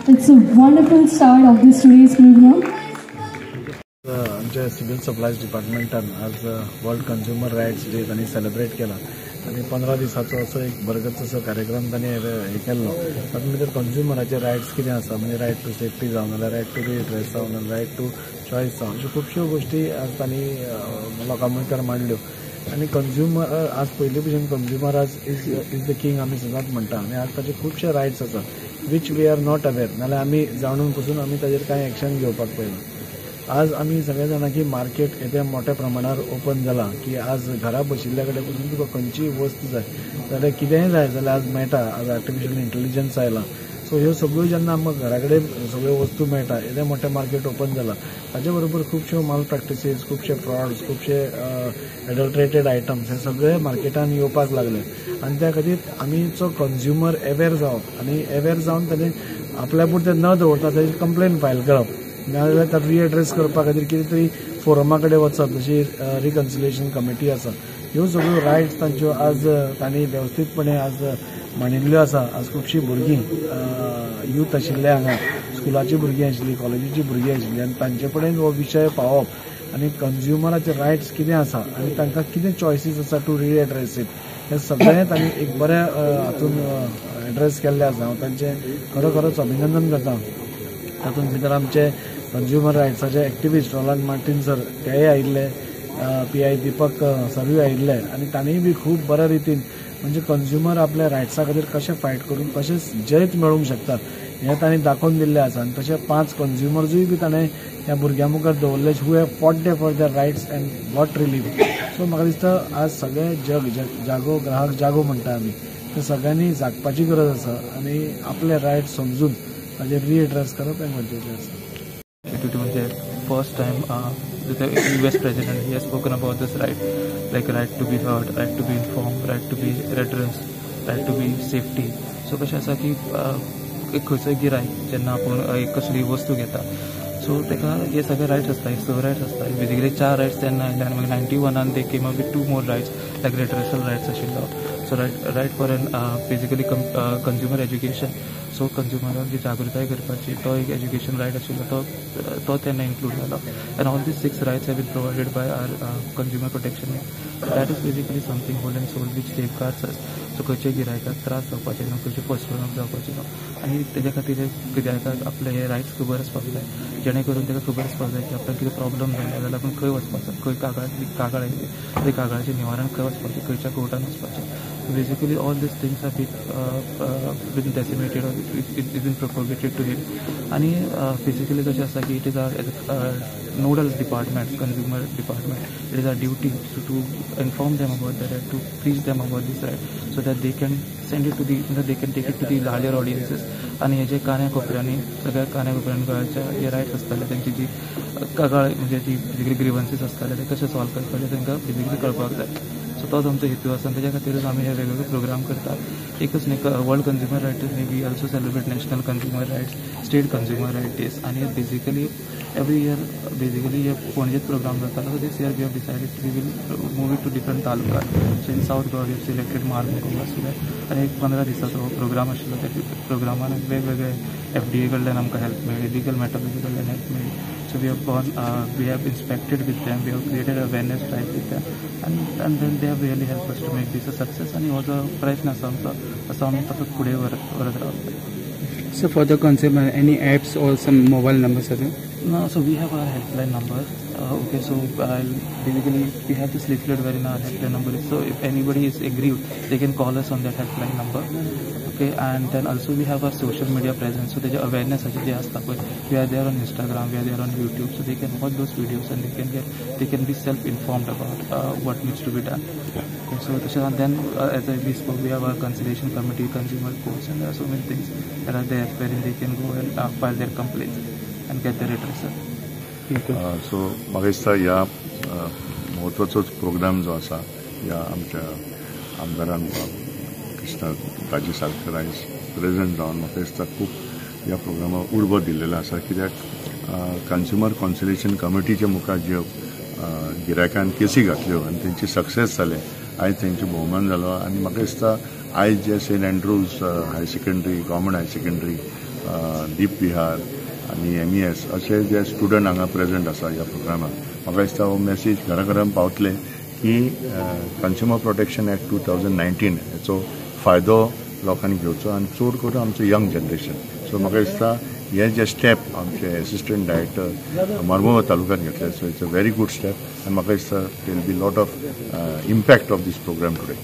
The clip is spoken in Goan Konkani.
It's a wonderful start of this today's program. आमच्या सिव्हिल सप्लायज डिपार्टमेंटान आज वर्ल्ड कंझ्युमर रायट्स डे तांणी सेलिब्रेट केला आनी 15 दिसाचो असो एक बरगत असो कार्यक्रम तांणी हे केल्लो. तातूंत भितर कंझ्युमराचे रायट्स कितें आसा, म्हणजे रायट टू सेफ्टी जावं, नाल्यार रायट टू रिड्रेस जावं, नाल्यार रायट टू चॉयस जावं, अश्यो खुबश्यो गोश्टी आज तांणी लोकां मुखार मांडल्यो. आनी कंझ्युमर आज पयलीं भशेन कंझ्युमर आज is the king आमी सदांच म्हणटा आनी आज ताचे खुबशे रायट्स आसा which we are not aware, नाल्यार आमी जाणून पसून आमी ताजेर कांय एक्शन घेवपाक पळयना. आज आमी सगळे जाणा की मार्केट येद्या मोठ्या प्रमाणार ओपन जाला की आज घरा बशिल्ल्या कडेन पसून तुका खंयचीय वस्त जाय जाल्यार कितेंय जाय जाल्यार आज मेळटा. आज आर्टिफिशियल इंटेलिजन्स आयला, सो ह्यो सगळ्यो जेन्ना आमकां घरा कडेन सगळ्यो वस्तू मेळटा, येदें मोठें मार्केट ओपन जाला, ताजे बरोबर खुबश्यो माल प्रॅक्टिसीस, खुबशे फ्रॉड्स, खुबशे एडल्ट्रेटेड आयटम्स हे सगळे मार्केटान येवपाक लागले. आनी त्या खातीर आमीचो कंझ्युमर अवेर जावप आनी अवेर जावन ताणें आपल्या पुरतें न दवरता ताजी कंप्लेन फायल करप, नाजाल्यार ताका रिएड्रेस करपा खातीर कितें तरी फोरमा कडेन वचप, जशी रिकन्सिलिएशन कमिटी आसा. ह्यो सगळ्यो रायट्स तांच्यो आज तांणी वेवस्थीतपणे आज मांडिल्ल्यो आसा. आज खुबशीं भुरगीं यूथ आशिल्ले हांगा, स्कुलाची भुरगीं आशिल्लीं, कॉलेजीची भुरगीं आशिल्लीं आनी तांचे कडेन हो विशय पावप आनी कंझ्युमराचे रायट्स कितें आसा आनी तांकां कितें चॉयसीस आसा टू रिएड्रेस it, हें सगळें तांणी एक बऱ्या हातून एड्रेस केल्लें आसा. हांव तांचें खरोखरच अभिनंदन करता. तातूंत भितर आमचे कंझ्युमर रायट्साचे एक्टिविस्ट रोलांड मार्टीन सर तेय आयिल्ले, PI Deepak सरूय आयिल्ले आनी तांणीय बी खूब बऱ्या रितीन म्हणजे कंझ्युमर आपल्या रायट्सा खातीर कशें फायट करून कशें जैत मेळोवंक शकतात हें तांणी दाखोवन दिल्लें आसा. आनी तशें 5 कंझ्युमर्सूय बी ताणें ह्या भुरग्यां मुखार दवरले who have fought they for their rights and got relief. So म्हाका दिसता आज सगळें जग जागो ग्राहक जागो म्हणटा आमी, ते सगळ्यांनी जागपाची गरज आसा आनी आपले रायट्स समजून ताजेर रिएड्रेस करप हें गरजेचें आसा. म्हणजे first time the US president, he has spoken about this right, like right to be heard, right to be informed, right to be redressed, right to be safety. So कशें आसा की एक खंयचोय गिरायक जेन्ना आपूण एक कसली वस्तू घेता, सो ताका हे सगळे रायट्स आसता, एक 6 रायट्स आसता. बेजिकली 4 रायट्स तेन्ना आयले आनी मागीर 91 they came up with 2 more rights like redressal rights आशिल्लो. So right for an basically consumer education. So कंज्युमराक जी जागृताय करपाची तो एक एज्युकेशन रायट आशिल्लो, तो तेन्ना इन्क्लूड जालो. And all these 6 rights have been provided by our consumer protection act. That is basically something whole and sole which safeguards us. So खंयच्याय गिरायकाक त्रास जावपाचे न्हू, खंयचे फसवणूक जावपाची न्हू, आनी तेज्या खातीर गिरायकाक आपले हे रायट्स खबर आसपाक जाय, जेणे करून ताका खबर आसपाक जाय की आपल्याक कितें प्रॉब्लम जाले जाल्यार आपूण खंय वचपाचो, खंय कागाळ आयली त्या कागाळाचें निवारण खंय वचपाचें, खंयच्या कोर्टान वचपाचें. Basically all these things have been decimated or it been propagated to him. आनी बेसिकली कशें आसा की it is our nodal department, consumer department, it is our duty to inform them about the right, to preach them about this right, so that they can send it to the, they can take it to the larger audiences. आनी हे जे कान्या कोपऱ्यांनी, सगळ्या कान्या कोपऱ्यांनी गोंयाच्या जे रायट्स आसताले, तेंची जी कागाळ म्हणजे जी बेजिकली ग्रिवन्सीस आसताले ते कशें सॉल्व करपाचे तांकां बेजिकली कळपाक जाय. सो तोच आमचो हेतू आसा आनी तेज्या खातीरूच आमी हे वेगवेगळे प्रोग्राम करतात. एकच न्ही वर्ल्ड कंज्युमर रायट्स न्ही, we also celebrate national consumer rights, state consumer right days. आनी बेजिकली एवरी इयर बेजिकली हे पणजेच प्रोग्राम जाता. So this year we have decided we will move it to different taluka. So in South Goa we have selected Marmugao आशिल्लें आनी एक 15 दिसाचो हो प्रोग्राम आशिल्लो. त्या प्रोग्रामान वेगवेगळे FDA कडल्यान आमकां हेल्प मेळ्ळी, लिगल मेट्रोलॉजी कडल्यान हेल्प मेळ्ळी. So we have gone, we have inspected with them, we have created awareness drive with them, and then they have really helped us to make this a success. आनी हो जो प्रयत्न आसा आमचो, असो आमी तसोच फुडें व्हरत रावतले. So for the consumer, any apps or some mobile numbers are there? No, so we have our helpline number. Okay, so basically we have this leaflet wherein our helpline number is. So if anybody is aggrieved, they can call us on that helpline number. Okay, and then also we have our social media presence. So there's awareness जे आसता पळय, we are there on Instagram, we are there on YouTube, so they can watch those videos and they can be self-informed about what needs to be done. Okay, so then as we spoke, we have our conciliation committee, consumer courts, and there are so many things that are there wherein they can go and file their complaints and get the redressal. So म्हाका दिसता ह्या म्हत्वाचोच प्रोग्राम जो आसा ह्या आमच्या आमदारान कृष्णा राजी सालकर आयज प्रेजंट जावन म्हाका दिसता खूब ह्या प्रोग्रामाक उर्बा दिल्लेलो आसा. कित्याक कंज्युमर कॉन्सिलेशन कमिटीच्या मुखार ज्यो गिरायकान केसी घातल्यो आनी तेंची सक्सेस जालें, आयज तेंचो भोवमान जालो. आनी म्हाका दिसता आयज जे Saint Andrews high secondary, government high secondary दीप विहार आनी एमईएस अशे जे स्टुडंट हांगा प्रेझेंट आसा ह्या प्रोग्रामाक. म्हाका दिसता हो मॅसेज घरा घरान पावतले की Consumer Protection Act 2019 हेचो फायदो लोकांनी घेवचो आनी चड करून आमचें यंग जनरेशन. सो म्हाका दिसता हे जे स्टेप आमचे एसिस्टंट डायरेक्टर मारमोगा तालुक्यात घेतले, so it's a very good step आनी म्हाका दिसता will be lot of impact of this program today.